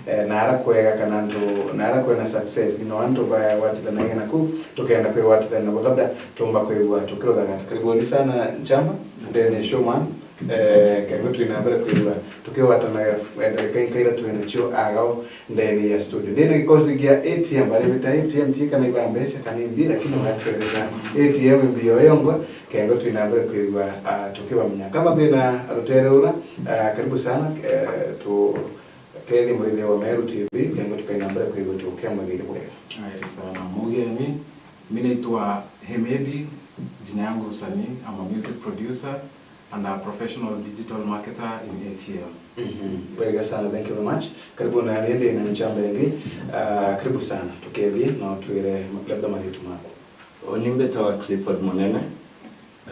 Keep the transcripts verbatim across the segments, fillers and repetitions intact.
eh, na ara kwega kana antu, na ara kwena success, no antu bagwatithanagia naku, tukenda kwigwatithania nabo, labda tumba kwigua tukirutha gata. Karibuni sana Nchamba, ndene showman, eh, karibu twina mbere kwigua tukigwatana, eh, ndagika inkaira twina cio agao ndene ya studio. Ndina gikosi gia A T M, baria bita A T M ti kana iba mbeca kana imbi, lakini watwereka A T M mbio yongwa, kengo twina mbere kwigua, ah, tukibamenya. Kama bina rutere ura, ah, karibu sana, eh, tu Kethi Murithi wa Meru T V, kengo tukaina mbere kwigua tukia mwegire bwega. Asante sana. Mugeni, mimi naitwa Hemedi, jina yangu usanii, I'm a music producer and a professional digital marketer in A T M. Mhm. Bwega sana, thank you very much. Karibu na rindi na Nchamba ingi. Ah, karibu sana. Tukethie na utwire labda maritwa maku. Uni mbitawa Clifford Munene.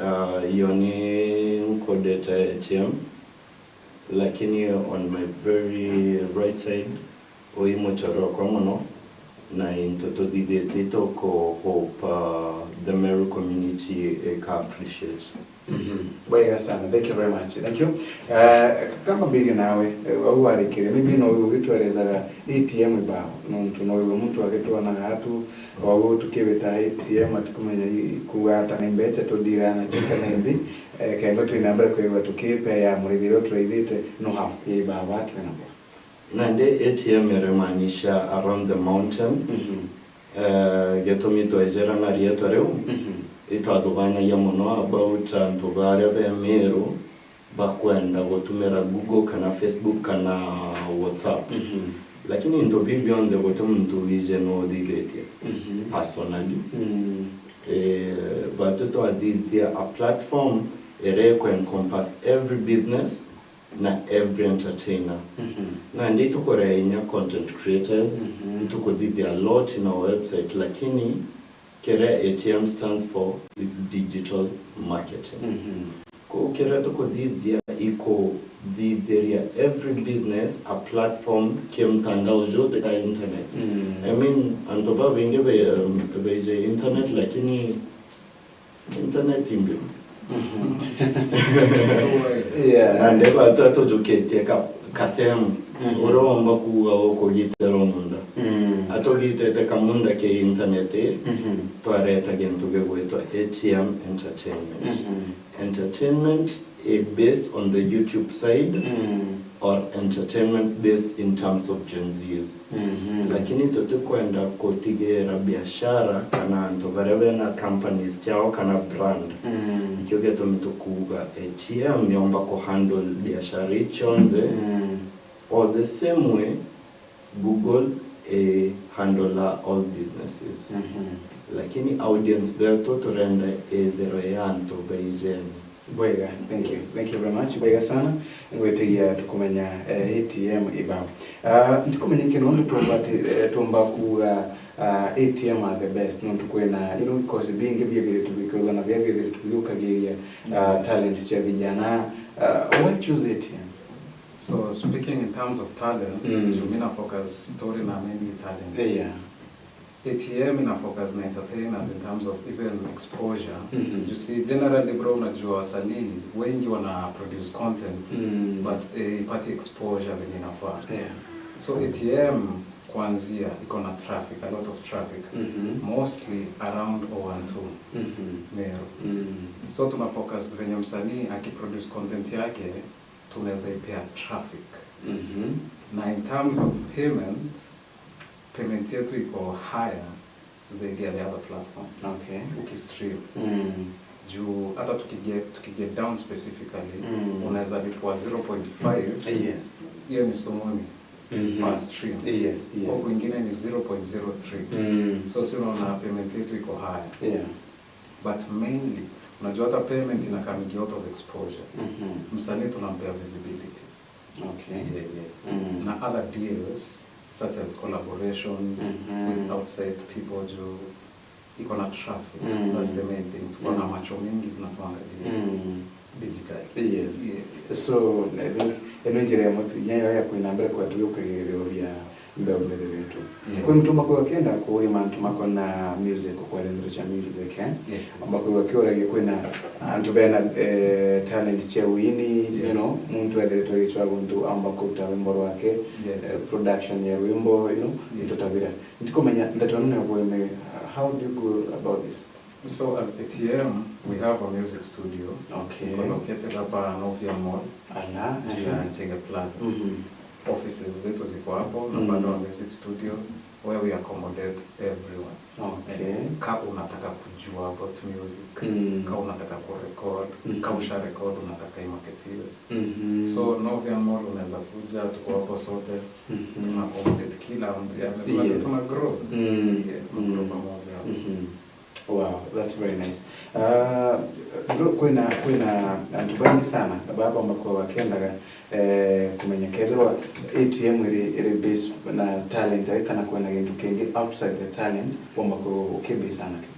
Ah, iyo ni nkodete A T M. Lakini on my very right side, ui muchore okwa muno, na into tuthithitie tuku hope, uh, the Meru community ika appreciate. Mhm. Bwega sana. Thank you very much. Thank you. Eh, kama mbiri nawe, eh, au warikire, maybe no ugitwerezaga A T M ibao, nontu no iwe muntu agitwona atu, wau tukiwita A T M, atikumenya i-, kuuga ata ni mbeca tuthira nacio kana imbi, eh, kenda twina mbere kwigua tukipea murithire turaithite no hau, ya ibao batu nabo. Nandi A T M irimaanisha around the mountain. Mhm. Eh, gitumi twejera na rietwa riu, mhm, itwathugaanagia mono about antu baria be Meru bakwenda gutumira Google kana Facebook kana WhatsApp. Mhm. Lakini into biu bionthe guti muntu wije no uthithitie, mhm, personally. Mm. Eh, batu twathithia a platform iria iku encompass every business na every entertainer. Mhm. Nandi itukurea inya content creators, mhm, itukuthithia a lot in our website, lakini kiria A T M stands for is digital marketing. Mhm. Kou kiria tukuthithia ikuthithiria every business a platform ki mtandao juthi ka internet. Mm. I mean, antu babaingi be-, um, beije internet, lakini internet imbi. Mhm. Yeah. Na ndeba atu atujukitie ka-, kasemu. Mhm. Uria womba kuuga ukugitira munda. Mm. Atugitite kamunda ki internet, mhm, twareta gintu gigwitwa A T M Entertainment. Mhm. Entertainment is based on the YouTube side, mm, or entertainment based in terms of Gen Zs. Mhm. Lakini tutikwenda kutigira biashara kana antu baria bena companies ciao kana brand. Mm. Nikio gitumi tukuuga A T M yomba ku handle biashara icio nthe. Mm. Or the same way, Google i handle all businesses. Mhm. Lakini audience betu turenda ithirwe ya antu baijeni. Bwega, thank you. Yes. Thank you very much. Bwega sana. Ngwitigia tukumenya, eh, A T M ibao. Ah, ntikumenya kino ndu tumba ati, eh, tumba kuuga, ah, A T M are the best. Nontu kwina, you know, course bingi biethiritwe bikiuga na biethiritwe biukagiria, ah, talents cia vijana. Ah, why choose A T M? So, speaking in terms of talent, mm, juu mi na focus story na maybe talent. Yeah. A T M ina focus na entertainers in terms of even exposure. Mhm. You see, generally bro, unajua wasanii wengi wana produce content, mm, but, eh, ipati exposure venye inafaa. Yeah. So A T M kwanzia iko na traffic, a lot of traffic, mhm, mostly around O one two, mhm, Meru. Mm. So tuna focus venye msanii akiproduce content yake, tunaweza ipea traffic. Mhm. Na in terms of payment, payment yetu iko higher zaidi ya the other platform. Okay. Ukistream. Mm. Juu hata tukiget, tukiget down specifically, mm, unaweza lipwa zero point five. Yes. Hiyo ni somoni, mhm, per stream. Yes, yes. Kwa kwingine ni zero point zero three. Mm. So si unaona payment yetu iko higher. Yeah. But mainly, unajua hata payment inakaa mingi out of exposure. Mhm. Msanii tunampea visibility. Okay. Yeah, yeah. Mm. Na other deals, such as collaborations, mhm, with outside people juu iko na traffic. Mm. That's the main thing. Tuko na, mm, macho mingi zinatuangalia. Mm. Digitally. Yes. Yeah. So, I think ino njira imwe tu inya yo ya kwina mbere kwa tuge ukagereria Mbeu mithithitu. Yeah. Kwi mtu umba kwigua akienda kuuria mantu makona music, ukwaria ndeto cia music, eh? Yes, yes. Umba kwigua akiuragia kwina antu bena, eh, talent cia uini, you Yes. know, muntu ethiritwe agicwa guntu aumba kuruta rwimbo rwake, Yes, eh, yes. production ya rwimbo, you know, Yes. into tabira. Ntikumenya ndeto ino ya kuime, how do you go about this? So as A T M, we have a music studio. Okay. Iko located hapa Novia Mall, Ala, juu ya aha. Chege Plaza. Mhm. Offices zetu ziko hapo, na Mm. bado music studio where we accommodate everyone. Okay. Eh, ka unataka kujua about music, Mm. ka unataka kurecord, Mm. ka usha record, unataka imarketiwe. Mhm. So, Novia Mall unaweza kuja, tuko hapo sote, Mhm. tuna accommodate kila mtu, yani, tuna, Yes. tuna grow. Mm. Yeah, tuna grow Mm. pamoja. Mhm. Wow, that's very nice. Uh, bro, kwina, kwina antu baingi sana baba makoragwa bakiendaga, eh, kumenya kethirwa A T M iri, iri base na talent, eh, kana kwina gintu kingi outside the talent, womba ku-, ukibase anakio?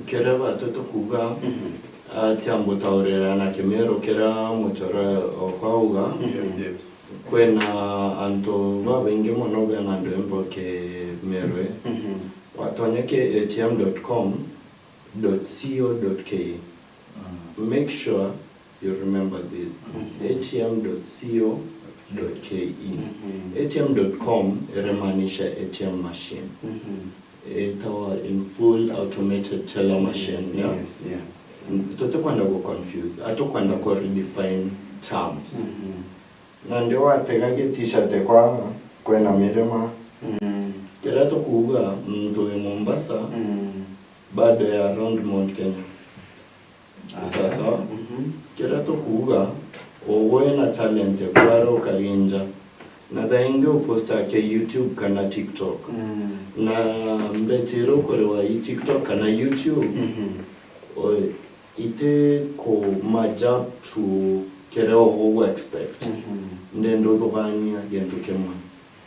Kiria batu tukuuga, Mhm. ati ambutaurira na Kimiru kiria muchora okwa auga. Mhm. Yes, yes. Kwina antu babaingi mono bena ndwimbo Kimiru. Mhm. Watonya ki A T M dot com dot co dot K E. Mm. Make sure you remember this. Mhm. A T M dot co dot K E. Mhm. A T M dot com irimaanisha A T M machine. Mhm. Itawa in full automated teller machine, Yes, yeah? yes, yeah. Mm, tutikwenda gu confuse, atukwenda ku redefine terms. Mhm. Na ndio watega gi t-shirt kwa kwena mirima. Mm. Kiria tukuuga, muntu wi Mombasa, Mm. bado ya around Mount Kenya. Aha. Sawa sawa? Mhm. Kiria tukuuga, ugwe wina talent kwara ukarinja. Na thaa ingi uposta ki YouTube kana TikTok. Mm. Na mbecha iria ukuriwa i TikTok kana YouTube, Mhm. o-, iti ku match up to kiria ugwe gu expect. Mhm. Ndenda uthugaania gintu kimwe.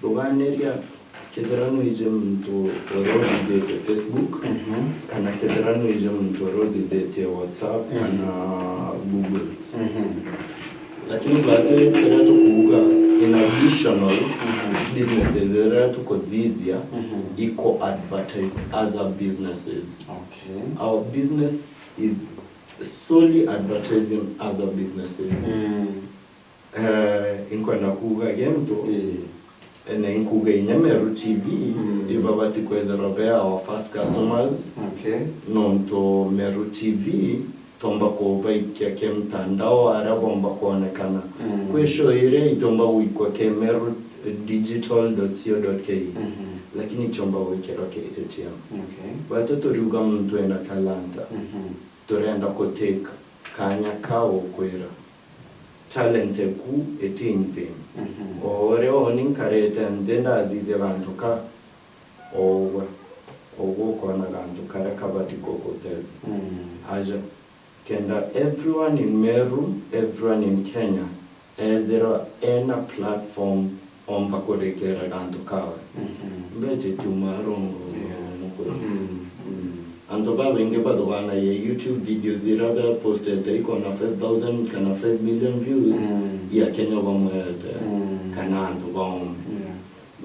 Thugaaniria kethira nwiji muntu uria uthithitie Facebook, Mhm. kana kethira nwiji muntu uria uthithitie WhatsApp, Mhm. kana Google. Mhm. Lakini batu kiria tukuuga in additional Mhm. businesses iria tukuthithia, Mhm. iko advertise other businesses. Okay. Our business is solely advertising other businesses. Mm. Eh, inkwenda kuuga gintu, Ii. eh, na inkuuga inya Meru T V, Mm. ibabati kwithirwa be our first customers, Okay. nontu Meru T V tomba kubaikia ki mtandao aria bomba kwonekana. Mm. Kwi show iria itomba gwikwa ki meru digital dot co dot K E, Mhm. lakini chomba gwikirwa ki A T M. Okay. Batu turiuga muntu ena talanta, Mhm. turenda ku take kanya kau kwira. Talent eku iti in vain. Mhm. O uria uni nkarite nthi ndathithia gantu ka, o ugwe, o ugwe ukona gantu karia kabati gugutethia. Mm. Aja, kenda everyone in Meru, everyone in Kenya, ethirwa ena platform omba kurikira gantu kawe. Mhm. Mbecha itiumaa rungu Yeah. mukuru. Mm, mm. Antu babaingi bathugaanagia YouTube videos iria bapostete ikona five thousand kana five million views, Mm. i Akenya bamwete, Mm. kana antu baome. Yeah.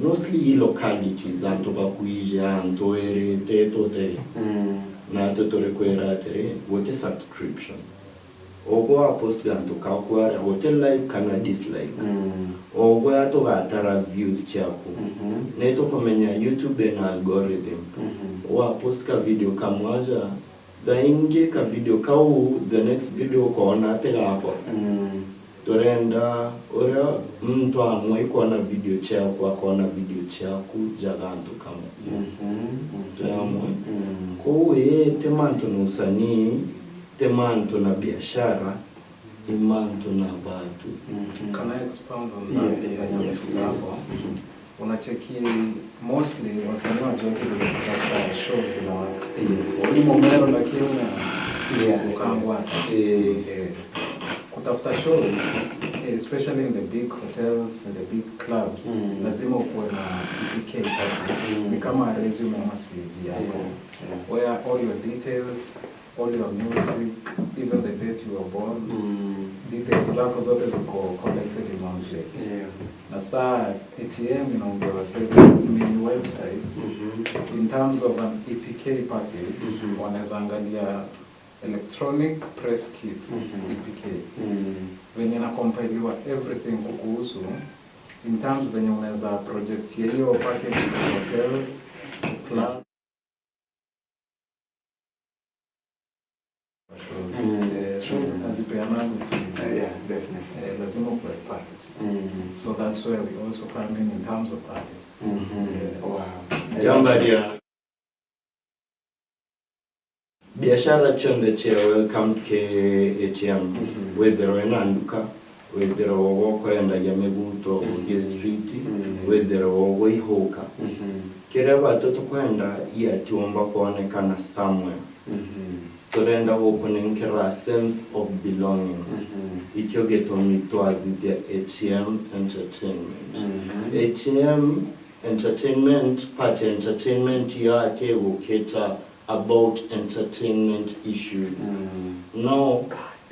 Mostly i localities, antu bakwiji, antu iri, tetu teri. Mm. Na atu turi kwira atiri, guti subscription. Ugwe wa post gantu kaku aria, guti like kana dislike. Mm. Ugwe atugatara views ciaku. Mhm. Ni tukumenya YouTube ina algorithm. Mhm. Wa post ka video kamwe aja, thaa ingi ka video kau, the next video ukoona ati gakwa. Mm. Turenda uria muntu amwe ikwona video ciaku, akona video ciaku ja gantu kamwe. Mhm, mhm. Turi amwe. Mm. Kwou ii, ti mantu na usanii, ti mantu na biashara, ni mantu na batu. Mhm. Can I expound on Yeah, that, yeah, Daniel, yes, yes. kidogo? Mhm. Unacheki, mostly wasanii wajuagi vile kutafuta shows zinawaka. Yes. Uli Momero lakini Yeah. ukangwata. Eh. Eh, kutafuta shows, especially in the big hotels and the big clubs, Mm. lazima ukuwe na P K pale. Mm. Ni kama resume ama C V yako. Yeah, yeah. Where all your details, all your music, even the date you were born, Mm. Details zako zote ziko collected in one place. Yeah. Na saa A T M inaongewa service ni websites. Mhm. In terms of an A P K package, mhm, wanaweza angalia electronic press kit, mhm, A P K. Mm. Venye na compiliwa everything kukuhusu, in terms venye unaweza project ya hiyo package to hotels, to clubs. Mm. Eh, shows, mm, hazipeanangwi tu. Eh, yeah, definitely. Eh, lazima ukuwe package. Mm. So that's where we also come in, in terms of artists. Mhm. Yeah. Wow. Jambo ria biashara cionthe cia welcome ki A T M. Mhm. Withirwe wina nduka, withirwe ugwe ukwendagia miguto, mhm, ugie street, mhm, withirwe ugwe ihuka. Mhm. Kiria batu tukwenda, iatiumba kwonekana somewhere. Mhm. Turenda gukunenkera a sense of belonging. Mhm. Ikio gitumi twathithia A T M Entertainment. Mhm. A T M Entertainment, part ya entertainment yake gukita about entertainment issues. Mm. No,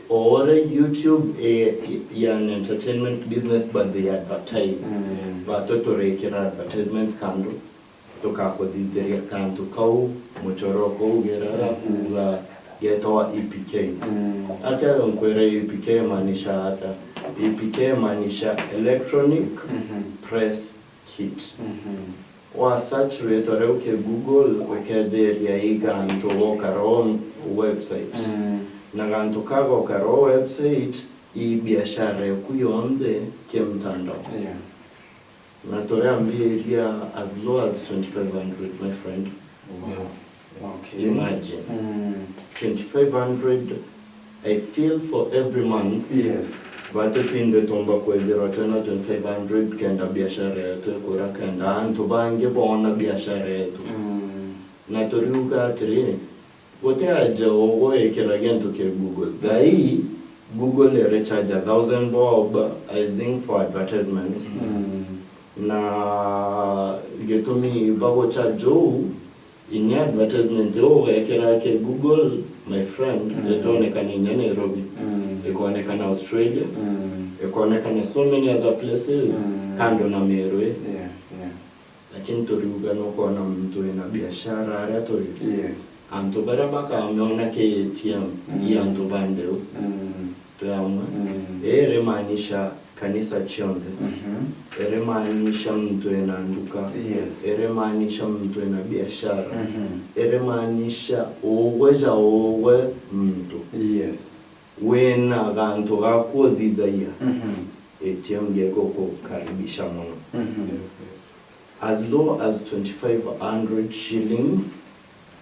ore YouTube, eh, ya an entertainment business, but they advertise. Mm. Batu turikira advertisement kando, tukakuthithiria kantu kau, muchoro kau gerara, mhm, kuuga getawa A P K. Mm. Atia nkwira A P K maanisha ata? A P K maanisha electronic, mhm, press kit. Mhm. Wa search ritwa riu ki Google, ukethiria igantu gokara o website. Mm. Na gantu ka gokara o website, i biashara eku yonthe ki mtandao. Yeah. Na turiambiria as low as twenty-five hundred, my friend. Wow. Yes. Okay. Imagine. Mm. Twenty-five hundred, I feel for every month. Yes. Batu twinthe tumba kwithirwa twina twenty-five hundred kenda biashara yetu ikura, kenda antu bangi boona biashara yetu. Mm. Na turiuga atiri, guti aja ugwe ikira gintu ki Google. Thaii, Google iri charge a thousand bob, I think, for advertisements. Mm. Na gitumi bagucharge uu, inya advertisement iu ugekira ki Google, my friend, mm, itonekana inya Nairobi, mm, ikonekana Australia, mm, ikonekana so many other places, mm, kando na Meru ii. Yeah, yeah. Lakini turiuga nukwona muntu wina biashara aria turi. Yes. Antu baria bakamiona ki A T M, mm, i antu ba ndeu. Mm. Twi amwe. Mm. Ii irimaanisha kanisa cionthe. Mhm. Irimaanisha muntu ena nduka. Yes. Irimaanisha muntu ena biashara. Mhm. Irimaanisha ugwe ja ugwe muntu. Yes. Wina gantu gaku uthithagia. Mhm. A T M gigukukaribisha mono. Mhm. Yes, yes. As low as twenty-five hundred shillings,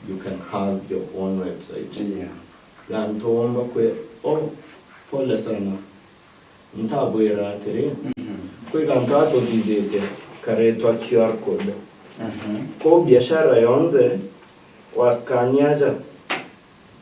you can have your own website. Yeah. Gantu womba kwi, oh, pole sana. Ntabwira atiri, mhm, kwi gantu atuthithitie karetwa Q R code. Mhm. Kwou biashara yonthe, waskania aja,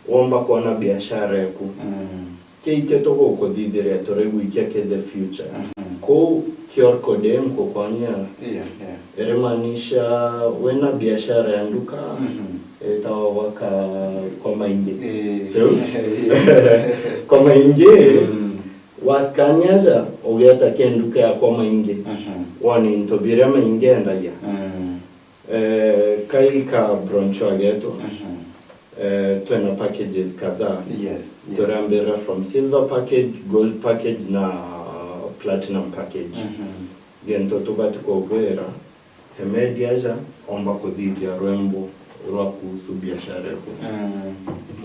womba kwona biashara eku. Mm. Kiu ikio tugukuthithiria turi gwikia ki the future. Mhm. Kwou Q R code ii nkukwonia, yeah, yeah, irimaanisha wina biashara ya nduka, mhm, itawa gwaka kwa Maingi. Eh. Riu? Yes. Kwa Maingi, mm, waskania aja, ugeeta ki nduka ya kwa Maingi. Mhm. Wone into biria Maingi endagia. Mm. Eh, kai ka brochure getu, mhm, eh, twina packages kadhaa. Yes, yes. Turambira from silver package, gold package na platinum package. Mhm. Gento tubati kugwira, Hemedi aja, omba kuthithia rwimbo rwa kuhusu biashara eku. Mm.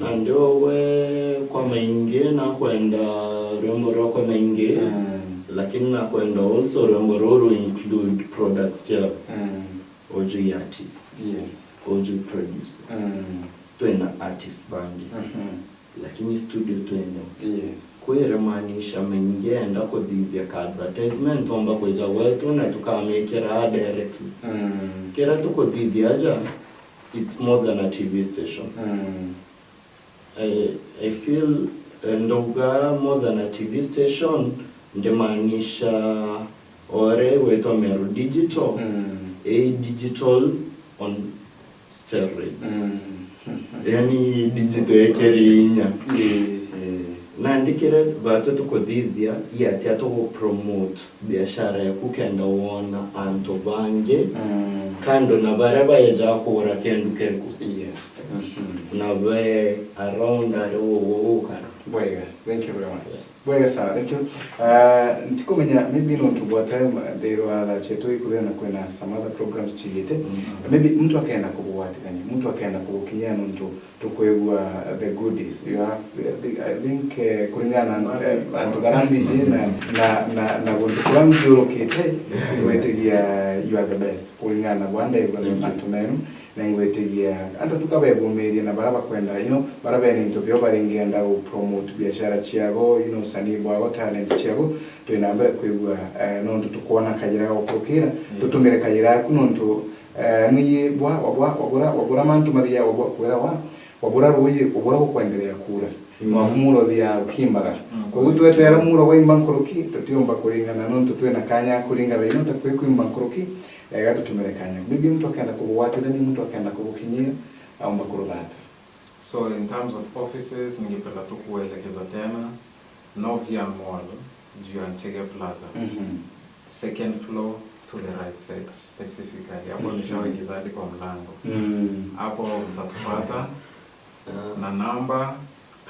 Nandi ugwe kwa Maingi nakwenda rwimbo rwakwa Maingi, mm, lakini nakwenda also rwimbo ruru include products ciao. Mm. Uju i artist. Yes. Uju i producer. Mm. Twina artist bangi. Mhm. Lakini studio twina. Yes. Kwire maanisha Maingi enda kuthithia ka advertisement, omba kwija gwetu na tukamikira directly. Mm. Kira tukuthithia aja, it's more than a T V station. Mm. I, I feel, eh, ndauga more than a T V station, ndimaanisha ore wetwa Meru Digital, mm, a digital on steroids. Mm. Yani digital ekeri inya. Eh. Eh. Nandikire batwi tukuthithia iatia tugu promote biashara yaku kenda wona antu bangi, mm, kando na baria baejaga kugura kindu keku. Yes. Mhm. Na be around ari uguo gukara. Bwega. Thank you very much. Yes. Bwega sana. Thank you. Ah, ntikumenya maybe nontu bwa time, ndirwa thaa cietu ikuthira na kwina some other programs ciigite. Mhm. Maybe muntu akenda kugwatithania, muntu akenda kugukinyia nontu tukwigua the goodies. You have, I think, eh, kuringana na, eh, antu baria mbiji na, na, na, na guntu kuria nthiurukite, ngwitigia you are the best. Kuringana na bwa ndaigua na mantu menu, na ngwitigia antu tukabebumiria na baria bakwenda, you know, baria bena into bio baringienda gu promote biashara ciago, you know, usanii bwago, talent ciago, twina mbere kwigua, eh, nontu tukwona kajira ga gukurukira, tutumire kajira aku nontu Eh, nwiyi bwa, wabwa, wabura, wabura mantu mathia, wabwa, kwira wa, wabura ruuji, ubura gukwenderea kuura. Mm. Nwabu muuro uthia ukimbaga. Mm. Koguo tweteera muuro gwaimba nkuruki, tutiumba kuringana nontu twina kanya kuringana ino ta kwi kwimba nkuruki, ega tutumire kanya. Maybe muntu akenda kugwatithania, muntu akenda kugukinyia, aumba kurutha ata? So, in terms of offices, ningependa tu kuelekeza tena, Novia Mall, juu ya Ntege Plaza. Mhm. Second floor to the right side specifically. Hapo, mhm, nishawaingiza hadi kwa mlango. Mm. Hapo mtatupata. Ah. Na namba,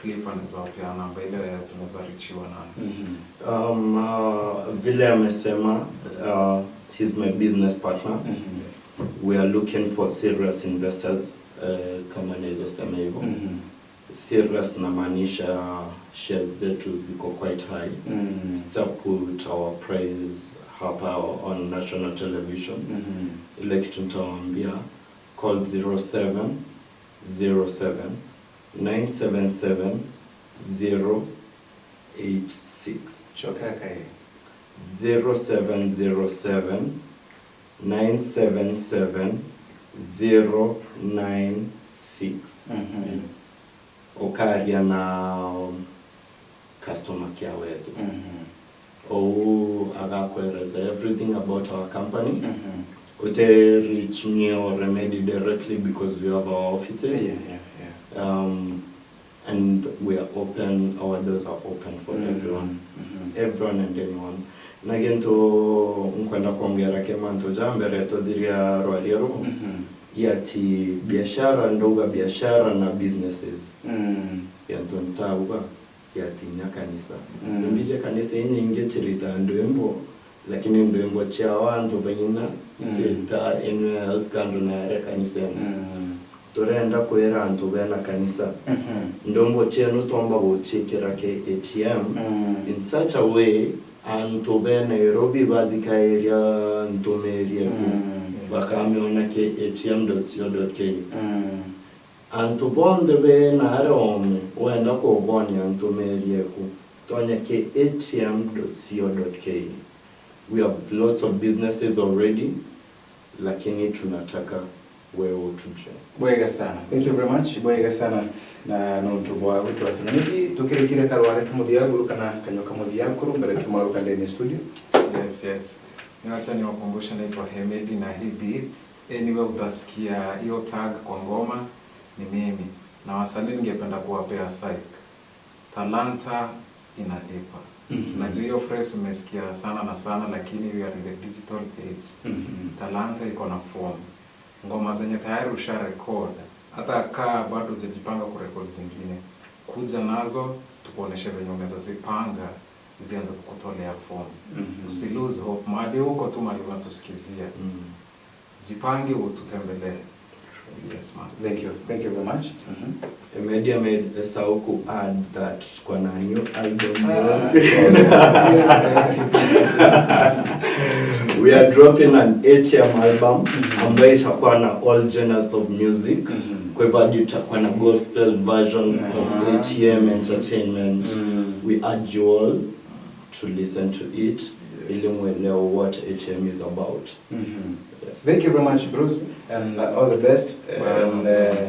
Cliff anaweza wapea namba ile tunaweza reachiwa nayo. Mhm. Um, uh, vile amesema, uh, he's my business partner. Mhm. We are looking for serious investors, uh, kama naweza sema hivyo. Mhm. Serious namaanisha shares zetu ziko quite high. Mm. Sita put our price hapa on national television. Mhm. Ile kitu nitawaambia, call zero seven zero seven nine seven seven zero eight six. Choka kae. Zero seven zero seven nine seven seven zero nine six. Mhm. Yes. Ukaria na, um, customer care wetu. Mhm. Ou agakueleza everything about our company. Mhm. Ute reach me or Remedy directly because we have our offices. Yeah, yeah, yeah. Um, and we are open, our doors are open for, mm, everyone. Mhm. Everyone and anyone. Na gintu nkwenda kwongera kia mantu ja mbere tuthiria rwaria ruu, mhm, i ati biashara, ndauga biashara na businesses. Mm. Gintu ntauga i ati inya kanisa. Mm. Imbiji kanisa inyingi cirita ndwimbo, lakini ndwimbo ciao antu baina, mm, cirita anywhere else kando na yaria kanisene. Mm. Turenda kwira antu bena kanisa, mhm, ndwimbo cienu twomba guciikira K H M, mm, in such a way antu be Nairobi bathikairia ntumiri eku, mm, bakamiona K H M dot co dot K E. Mm. Antu bonthe be naaria oome wenda kubonia ntumiri eku, tonya K H M dot co dot K E. We have lots of businesses already, lakini tunataka wewe utujue. Bwega sana. Thank you very much. Bwega sana na nontu bwa gutwakinya. Niki tukirikire karware ka muthia iguru kana kanyua ka muthia iguru mbere tumaruka ndani ya studio? Yes, yes. Niwacha niwakumbushe, naitwa Hemedi na hii beat. Anyway, utasikia hiyo tag kwa ngoma ni mimi. Na wasanii ningependa kuwapea psych. Talanta inalipa. Mhm. Najua hiyo phrase umesikia sana na sana, lakini we are in the digital age. Mhm. Talanta iko na form. Ngoma zenye tayari usha record, hata kaa bado hujajipanga kurecord zingine, kuja nazo, tukuoneshe venye unaweza zipanga, zianze kukutolea form. Mhm. Usi lose hope. Mahali huko tu mahali unatusikizia. Mm. Jipange ututembelee. Yes, man. Thank you. Thank you very much. Mhm. Media made esau ku add that kwa na new album. Ah, yes, yes. We are dropping an A T M album, mhm, ambayo itakuwa na all genres of music. Mhm. Kwa hivyo hadi tutakuwa na gospel version of, ah, A T M entertainment. Mm. We urge you all to listen to it, yes, ili mwelewe what A T M is about. Mhm. Yes. Thank you very much, Bruce, and, uh, all the best. Wow. And, uh,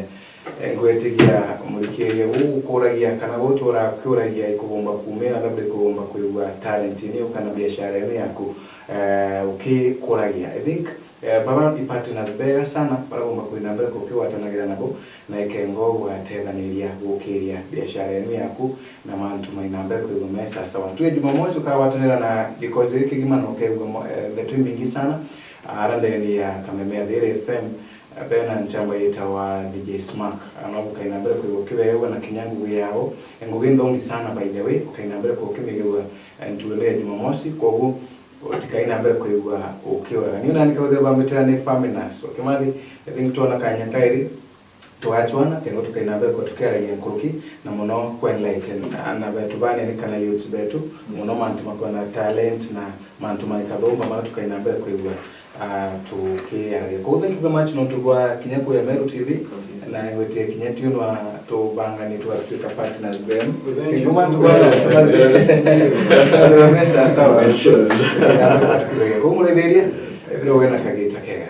eh, ngwetigia murikiria gukuragia kana gutura kiuragia ikugomba kumira, labda ikugomba kwigua talent ino kana biashara ino yaku, eh, ukikuragia. I think Eh, baba i partners bega sana, baragomba kwina mbere kukigwatanagira nabo, na ikengo gwateethaniria gukiria biashara yenu yaku, na mantu maina mbere kwigwa me sasawa. Tuge Jumamosi ukagwatanira na gikosi giki kigima na ukegua mo-, eh, ndeto imingi sana, ara ndeni ya Kameme ya Thiri F M, eh, bena nchamba yitawa D J Smack. Ano ukaina mbere kwigua kibeegwa na kinya ngugi yao, eh, ngugi nthongi sana by the way, ukaina mbere kukimigirwa, eh, ntuene ya Jumamosi, koguo utikaina mbere kwigua ukiuraga. Ni unani kauthe bambitira ni Faminas. Ukimathi, I think twona kanya kairi, twachwana, kego tukaina mbere kwa tukiaragia nkuruki, na muno kwa enlighten, ana betu banene kana youths betu, muno mantu makona talent na mantu ma ikathumba, mana tukaina mbere kwigua, ah, tukiaragia. Koguo thank you very much nontu bwa kinya kuya Meru T V, na ngwetie kinya tiunwa tubangani twatuika partners benu. Thank you. Kego mantu bwa mesa sawa. Koguo muretheria, ethira wena kagita kega.